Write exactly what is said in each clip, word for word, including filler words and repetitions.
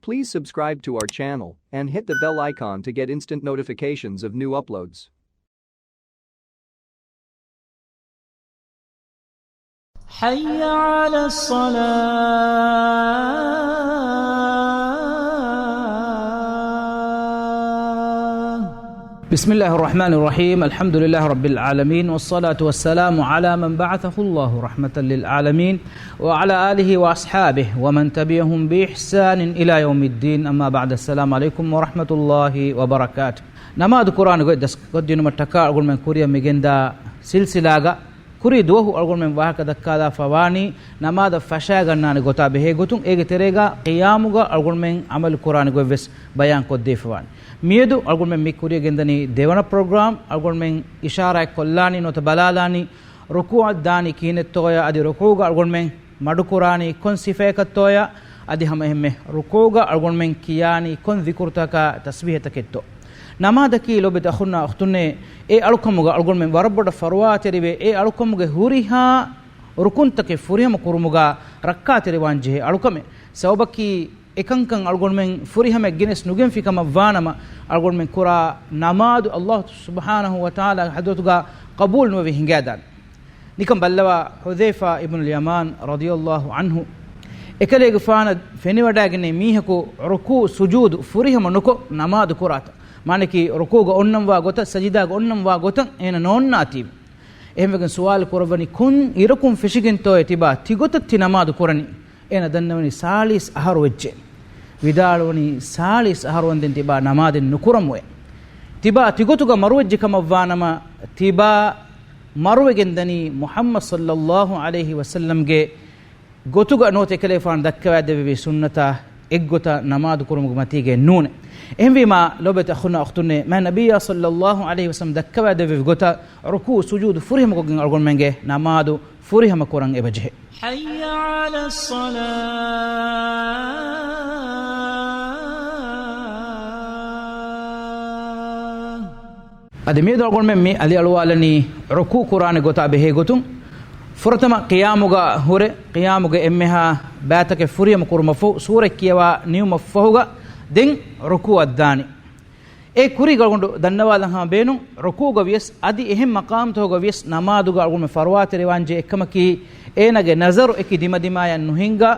Please subscribe to our channel and hit the bell icon to get instant notifications of new uploads. حي على الصلاة. بسم الله الرحمن الرحيم. الحمد لله رب العالمين، والصلاة والسلام على من بعثه الله رحمة للعالمين، وعلى آله وأصحابه ومن تبعهم بإحسان إلى يوم الدين. أما بعد، السلام عليكم ورحمة الله وبركاته. ނަމާދު ކުރާނެ ގޮތް ދަސްކޮށްދިނުމަށްޓަކާ އަޅުގަނޑުމެން ކުރިއަށް މިގެންދާ ސިލްސިލާގަ ކުރީ ދުވަހު އަޅުގަނޑުމެން ވާހަކަ ދައްކާލާފަ ވާނީ ނަމާދަށް ފަށާގަންނާނެ ގޮތާ ބެހޭ ގޮތުން، އޭގެ ތެރޭގަ ޤިޔާމުގަ އަޅުގަނޑުމެން ޢަމަލު ކުރާނެ ގޮތްވެސް ބަޔާން ކޮށްދީފަ ވާނެ. މިއަދު އަޅުގަނޑުމެން މި ކުރިއަށް ގެންދަނީ ދެވަނަ ޕްރޮގްރާމް. އަޅުގަނޑުމެން އިޝާރާތް ކޮށްލާނީ ނުވަތަ ބަލާލާނީ ރުކޫޢަށް ދާނީ ކިހިނެއްތޯޔާ، އަދި ރުކޫޢުގަ އަޅުގަނޑުމެން މަޑުކުރާނީ ކޮން ސިފަޔަކަށްތޯޔާ، އަދި ހަމައެހެންމެ ރުކޫޢުގަ އަޅުގަނޑުމެން ކިޔާނީ ކޮން ޛިކުރުތަކާ ތަސްބީޙަތަކެއްތޯ. ނަމާދަކީ ލޯބިވެތި އަޚުންނާ އުޚްތުންނޭ، އެ އަޅުކަމުގަ އަޅުގަނޑުމެން ވަރަށް ބޮޑަށް ފަރުވާތެރިވޭ، އެ އަޅުކަމުގެ ހުރިހާ ރުކުންތަކެއް ފުރިހަމަ ކުރުމުގަ ރައްކާތެރިވާން ޖެހޭ އަޅުކަމެއް. ސަބަބަކީ އެކަންކަން އަޅުގަނޑުމެން ފުރިހަމައަށް ގެނެސް ނުގެންފި ކަމަށް ވާނަމަ، އަޅުގަނޑުމެން ކުރާ ނަމާދު އައްލާހު ސުބްޙާނަހު ވަތަޢާލާގެ ޙަޟްރަތުގަ ޤަބޫލު ނުވެވި ހިނގާދާނެ. ނިކަން ބައްލަވާ، ޙުޛައިފާ އިބްނުލް ޔަމާން ރަޟިޔައްލާހު ޢަންހު އެކަލޭގެފާނަށް ފެނިވަޑައިގެންނެވި މީހަކު ރުކޫޢު ސުޖޫދު ފުރިހަމަ ނުކޮށް ނަމާދު ކުރާތަ؟ މާނައަކީ ރުކޫޢުގަ އޮންނަންވާ ގޮތަށް، ސަޖިދާގަ އޮންނަންވާ ގޮތަށް އޭނަ ނޯންނާތީވެ. އެހެންވެގެން ސުވާލު ކުރައްވަނީ، ކޮން އިރަކުން ފެށިގެންތޯއޭ ތިބާ ތިގޮތަށް ތި ނަމާދު ކުރަނީ؟ އޭނަ ދަންނަވަނީ ސާޅީސް އަހަރު ވެއްޖެ. ވިދާޅުވަނީ ސާޅީސް އަހަރު ވަންދެން ތިބާ ނަމާދެއް ނުކުރަމުވެ. ތިބާ ތިގޮތުގަ މަރުވެއްޖެ ކަމަށްވާނަމަ، ތިބާ މަރުވެގެން ދަނީ މުޙައްމަދު ޞައްލައްލާހު ޢަލައިހި ވަސައްލަމްގެ ގޮތުގަ ނުވަތަ އެކަލޭފާނު ދައްކަވައިދެއްވެވި ސުންނަތާ އެއްގޮތަށް ނަމާދު ކުރުމުގެ މަތީގައެއް ނޫނޭ. އެހެންވީމާ، ލޯބިވެތި އަޚުންނާ އުޚްތުންނޭ، މާތް ނަބިއްޔާ ޞައްލައްލާހު ޢަލައިހި ވަސައްލަމް ދައްކަވައިދެއްވެވި ގޮތަށް ރުކޫޢު ސުޖޫދު ފުރިހަމަކޮށްގެން އަޅުގަނޑުމެންގެ ނަމާދު ފުރިހަމަ ކުރަން އެބަޖެހޭ. حي على الصلاة. އަދި މިއަދު އަޅުގަނޑުމެން މި އަލިއަޅުވާލަނީ ރުކޫޢު ކުރާނެ ގޮތާ ބެހޭ ގޮތުން. ފުރަތަމަ ޤިޔާމުގަ ހުރެ، ޤިޔާމުގެ އެންމެހާ ބައިތަކެއް ފުރިހަމަ ކުރުމަށްފަހު، ސޫރަތް ކިޔަވާ ނިމުމަށްފަހުގަ ދެން ރުކޫޢަށް ދާނީ. އެ ކުރީގަ އަޅުގަނޑު ދަންނަވާލަން ހަމަ ބޭނުން، ރުކޫޢުގަ ވިޔަސް އަދި އެހެން މަޤާމްތަކުގަ ވިޔަސް ނަމާދުގަ އަޅުގަނޑުމެން ފަރުވާތެރިވާންޖެހޭ އެއްކަމަކީ، އޭނާގެ ނަޒަރު އެކި ދިމަދިމާޔަށް ނުހިނގާ،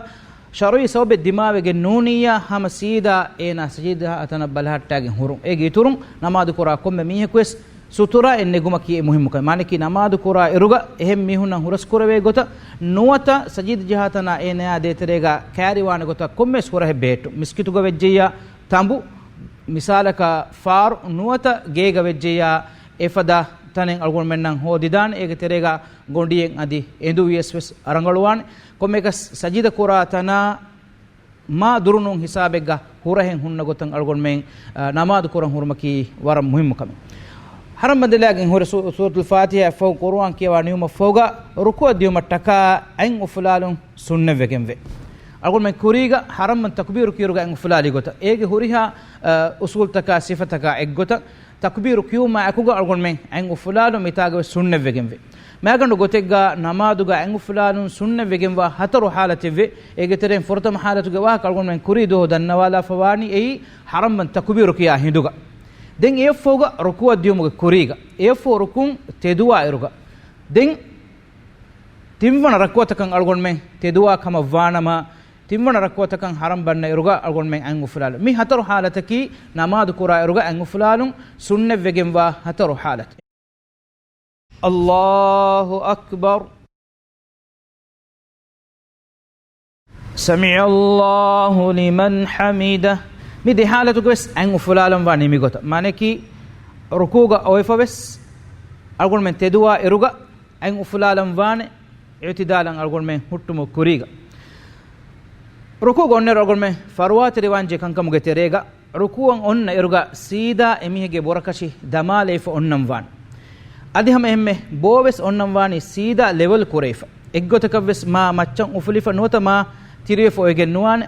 ޝަރުޢީ ސަބަބެއް ދިމާވެގެން ނޫނިއްޔާ ހަމަ ސީދާ އޭނާ ސަޖިދަ ތަނަށް ބަލަހައްޓާގެން ހުރުން. އޭގެ އިތުރުން ނަމާދު ކުރާ ކޮންމެ މީހަކުވެސް ސުތުރާއެއް ނެގުމަކީ އެއް މުހިއްމު ކަމެއް. މާނައަކީ ނަމާދު ކުރާ އިރުގަ އެހެން މީހުންނަށް ހުރަސްކުރެވޭ ގޮތަށް ނުވަތަ ސަޖިދަ ޖަހާ ތަނާ އޭނާ ދޭތެރޭގަ ކައިރިވާނެ ގޮތަށް ކޮންމެވެސް ހުރަހެއް ބެހެއްޓުން. މިސްކިތުގަ ވެއްޖެއްޔާ ތަނބު، މިސާލަކަށް ފާރު ނުވަތަ ގޭގަ ވެއްޖެއްޔާ އެފަދަ ތަނެއް އަޅުގަނޑުމެންނަށް ހޯދިދާނެ. އޭގެ ތެރޭގަ ގޮނޑިއެއް އަދި އެނދު ވިޔަސް ވެސް ރަނގަޅުވާނެ. ކޮންމެއަކަސް ސަޖިދަ ކުރާ ތަނާ މާ ދުރުނޫން ހިސާބެއްގަ ހުރަހެއް ހުންނަ ގޮތަށް އަޅުގަނޑުމެން، އަ، ނަމާދު ކުރަން ހުރުމަކީ ވަރަށް މުހިއްމު ކަމެއް. ޙަރަމް ބަނދެލާގެން ހުރެ ސޫ-، ސޫރަތުލް ފާތިޙާއަށް ފަހު ޤުރުއާން ކިޔަވާ ނިމުމަށްފަހުގަ ރުކޫޢަށް ދިޔުމަށްޓަކާ އަތް އުފުލާލުން ސުންނަތްވެގެންވޭ. އަޅުގަނޑުމެން ކުރީގަ ޙަރަމް ބަންދު ތަކުބީރު ކިޔުރުގަ އަތް އުފުލާލި ގޮތަށް، އޭގެ ހުރިހާ، އަ، އުޞޫލުތަކާ ސިފަތަކާ އެއްގޮތަށް، ތަކުބީރު ކިޔުމާ އެކުގަ އަޅުގަނޑުމެން އަތް އުފުލާލުން މިތާގަވެސް ސުންނަތްވެގެންވޭ. މައިގަނޑު ގޮތެއްގަ ނަމާދުގަ އަތް އުފުލާލުން ސުންނަތްވެގެންވާ ހަތަރު ޙާލަތެއްވޭ. އޭގެ ތެރެއިން ފުރަތަމަ ޙާލަތުގެ ވާހަކަ އަޅުގަނޑުމެން ކުރީ ދުވަހު ދަންނަވާލާފަ ވާނީ އެއީ ޙަރަމް ބަންދު ތަކުބީރު ކިޔާ ހިނދުގަ. ދެން އެއަށްފަހުގަ ރުކޫޢަށް ދިޔުމުގެ ކުރީގަ. އެއަށްފަހު ރުކުން ތެދުވާ އިރުގަ. ދެން ތިންވަނަ ރަކުޢަތަކަށް އަޅުގަނޑުމެން ތެދުވާ ކަމަށް ވާނަމަ، ތިންވަނަ ރަކުޢަތަކަށް ޙަރަމް ބަންނަ އިރުގަ އަޅުގަނޑުމެން އަތް އުފުލާލުން. މި ހަތަރު ޙާލަތަކީ ނަމާދު ކުރާ އިރުގަ އަތް އުފުލާލުން ސުންނަތްވެގެންވާ ހަތަރު ޙާލަތެއް. الله أكبر. سمع الله لمن حمده. މި ދެ ޙާލަތުގަވެސް އަތް އުފުލާލަންވާ ނިމިގޮތަށް. މާނައަކީ، ރުކޫޢުގަ އޮވެފަވެސް އަޅުގަނޑުމެން ތެދުވާ އިރުގަ އަތް އުފުލާލަން ވާނެ، އިޢުތިދާލަށް އަޅުގަނޑުމެން ހުއްޓުމުގެ ކުރީގަ. ރުކޫޢުގަ އޮންނައިރު އަޅުގަނޑުމެން ފަރުވާތެރިވާންޖެހޭ ކަންކަމުގެ ތެރޭގަ، ރުކޫޢަށް އޮންނަ އިރުގަ ސީދާ އެމީހެއްގެ ބުރަކަށި ދަމާލައިފަ އޮންނަން ވާނެ. އަދި ހަމަ އެހެންމެ ބޯވެސް އޮންނަން ވާނީ ސީދާ ލެވެލް ކުރެވިފަ. އެއްގޮތަކަށްވެސް މާ މައްޗަށް އުފުލިފަ ނުވަތަ މާ ތިރިވެފަ އޮވެގެން ނުވާނެ.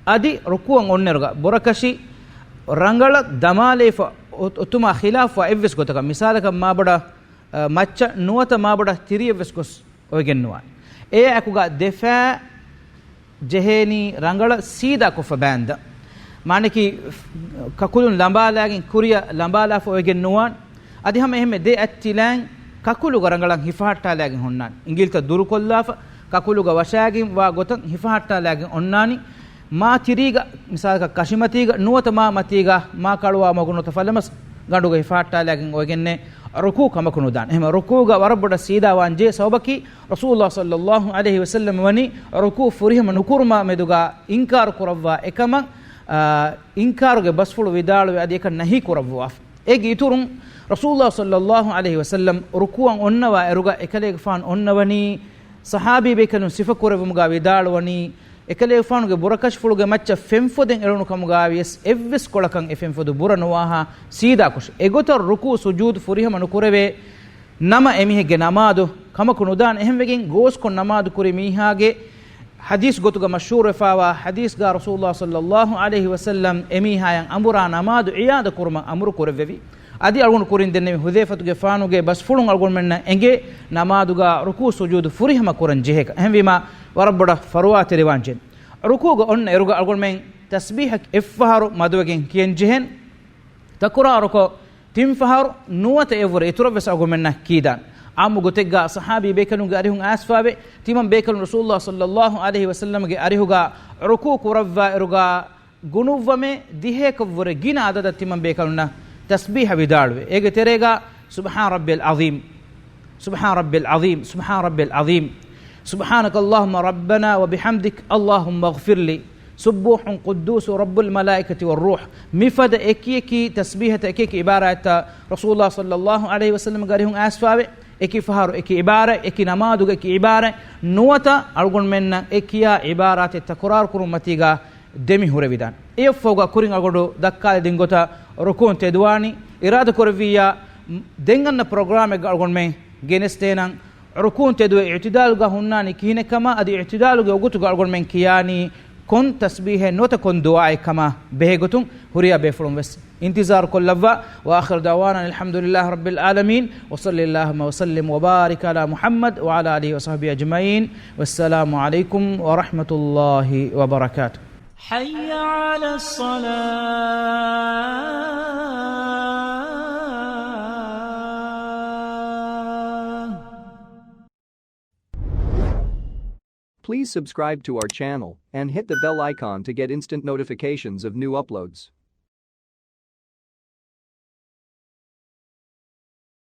އަދި ރުކޫޢަށް އޮންނައިރުގަ ބުރަކަށި ރަނގަޅަށް ދަމާލައިފަ އޮ-، އޮތުމާ ޚިލާފުވާ އެއްވެސް ގޮތަކަށް، މިސާލަކަށް މާބޮޑަށް، އަ، މައްޗަށް ނުވަތަ މާބޮޑަށް ތިރިއެއްވެސް ގޮސް އޮވެގެން ނުވާނެ. އެއާއެކުގަ ދެފާ ޖެހޭނީ ރަނގަޅަށް ސީދާކޮށްފަ ބާންދަން. މާނައަކީ، ކަކުލުން ލަނބާލާގެން ކުރިއަށް ލަނބާލާފަ އޮވެގެން ނުވާން. އަދި ހަމަ އެހެންމެ ދެ އަތްތިލައިން ކަކުލުގަ ރަނގަޅަށް ހިފަހައްޓާލާގެން ހުންނާން. އިނގިލިތައް ދުރުކޮށްލާފަ، ކަކުލުގަ ވަށާގެން ވާ ގޮތަށް ހިފަހައްޓާލާގެން އޮންނާނީ. މާ ތިރީގަ، މިސާލަކަށް ކަށިމަތީގަ ނުވަތަ މާ މަތީގަ، މާ ކަޅުވާ މަގު ނުވަތަ ފަލަމަސް ގަނޑުގަ ހިފަހައްޓާލާގެން އޮވެގެންނޭ ރުކޫ ކަމަކު ނުދާން. އެހެން ރުކޫގަ ވަރަށް ބޮޑަށް ސީދާވާން ޖެހޭ ސަބަބަކީ، ރަސޫލުﷲ ޞައްލައްލާހު ޢަލައިހި ވަސައްލަމް ވަނީ ރުކޫ ފުރިހަމަ ނުކުރުމާ މެދުގަ އިންކާރު ކުރައްވާ އެކަމަށް، އާ، އިންކާރުގެ ބަސްފުޅު ވިދާޅުވެ އަދި އެކަން ނަހީ ކުރައްވާފަ. އޭގެ އިތުރުން ރަސޫލުﷲ ޞައްލައްލާހު ޢަލައިހި ވަސައްލަމް ރުކޫއަށް އޮންނަވާ އިރުގަ އެކަލޭގެފާނު އޮންނަވަނީ ޞަޙާބީ ބޭކަލުން ސިފަކުރެއްވުމުގަ ވިދާޅުވަނީ، އެކަލޭގެފާނުގެ ބުރަކަށިފުޅުގެ މައްޗަށް ފެންފޮދެއް އެޅުނު ކަމުގައިވިޔަސް އެއްވެސް ކޮޅަކަށް އެ ފެންފޮދު ބުރަ ނުވާހާ ސީދާކޮށް، އެގޮތަށް ރުކޫ ސުޖޫދު ފުރިހަމަ ނުކުރެވޭ. ނަމަ އެމީހެއްގެ ނަމާދު ކަމަކު ނުދާނެ. އެހެންވެގެން ގޯސްކޮށް ނަމާދު ކުރި މީހާގެ ޙަދީޘް ގޮތުގަ މަޝްހޫރުވެފާވާ ޙަދީޘްގަ ރަސޫލުﷲ ޞައްލައްލާހު ޢަލައިހި ވަސައްލަމް އެމީހާޔަށް އަނބުރާ ނަމާދު އިޢާދަ ކުރުމަށް އަމުރު ކުރެއްވެވި. އަދި އަޅުގަނޑު ކުރިން ދެންނެވި ޙުޛައިފަތުގެފާނުގެ ބަސްފުޅުން އަޅުގަނޑުމެންނަށް އެނގޭ ނަމާދުގަ ރުކޫ ސުޖޫދު ފުރިހަމަ ކުރަން ޖެހޭކަން. އެހެންވީމާ ވަރަށް ބޮޑަށް ފަރުވާތެރިވާން ޖެހެން. ރުކޫގަ އޮންނަ އިރުގަ އަޅުގަނޑުމެން ތަސްބީޙަ އެއްފަހަރު މަދުވެގެން ކިޔަން ޖެހެން. ތަކުރާރުކޮށް، ތިން ފަހަރު ނުވަތަ އެއްވުރެ އިތުރަށްވެސް އަޅުގަނޑުމެންނަށް ކީދާން. ޢާއްމު ގޮތެއްގަ ޞަޙާބީ ބޭކަލުންގެ އަރިހުން އައިސްފާވޭ، ތިމަން ބޭކަލުން ރަސޫލުﷲ ޞައްލައްލާހު ޢަލައިހި ވަސައްލަމްގެ އަރިހުގަ ރުކޫ ކުރައްވާ އިރުގަ ގުނުއްވަމޭ، ދިހަޔަކަށްވުރެ ގިނަ އަދަދަށް ތިމަން ބޭކަލުންނަށް ތަސްބީޙަ ވިދާޅުވޭ. އޭގެ ތެރޭގަ، سبحان ربي العظيم، سبحان ربي العظيم، سبحان ربي العظيم، سبحانك اللهم ربنا وبحمدك، اللهم اغفر لي، سبوح قدوس رب الملائكة والروح. މިފަދަ އެކިއެކި ތަސްބީޙަތައް، އެކިއެކި ޢިބާރާތްތައް ރަސޫލުﷲ ޞައްލައްލާހު ޢަލައިހި ވަސައްލަމްގެ އަރިހުން އައިސްފާވޭ. އެކި ފަހަރު އެކި ޢިބާރާތް، އެކި ނަމާދުގަ އެކި ޢިބާރާތް ނުވަތަ އަޅުގަނޑުމެންނަށް އެ ކިޔާ ޢިބާރާތެއް ތަކުރާރު ކުރުން މަތީގަ ދެމި ހުރެވިދާނެ. އެއަށްފަހުގަ ކުރިން އަޅުގަނޑު ދައްކާލެއް ދިން ގޮތަށް ރުކޫން ތެދުވާނީ. އިރާދަކުރެއްވިއްޔާ، ދެން އަންނަ ޕްރޮގްރާމެއްގަ އަޅުގަނޑުމެން ގެނެސްދޭނަން. ރުކޫން ތެދުވެ އިޢުތިދާލުގަ ހުންނާނީ ކިހިނެއްކަމާ، އަދި އިޢުތިދާލުގެ އުގުތުގަ އަޅުގަނޑުމެން ކިޔާނީ ކޮން ތަސްބީޙެއް ނުވަތަ ކޮން ދުޢާއެއްކަމާ ބެހޭގޮތުން ހުރިހާ ބޭފުޅުން ވެސް އިންތިޒާރު ކޮށްލައްވާ. وآخر دعوانا أن الحمد لله رب العالمين، وصل اللهم وسلم وبارك على محمد وعلى آله وصحبه أجمعين، والسلام عليكم ورحمة الله وبركاته. حي على الصلاة. Please subscribe to our channel and hit the bell icon to get instant notifications of new uploads.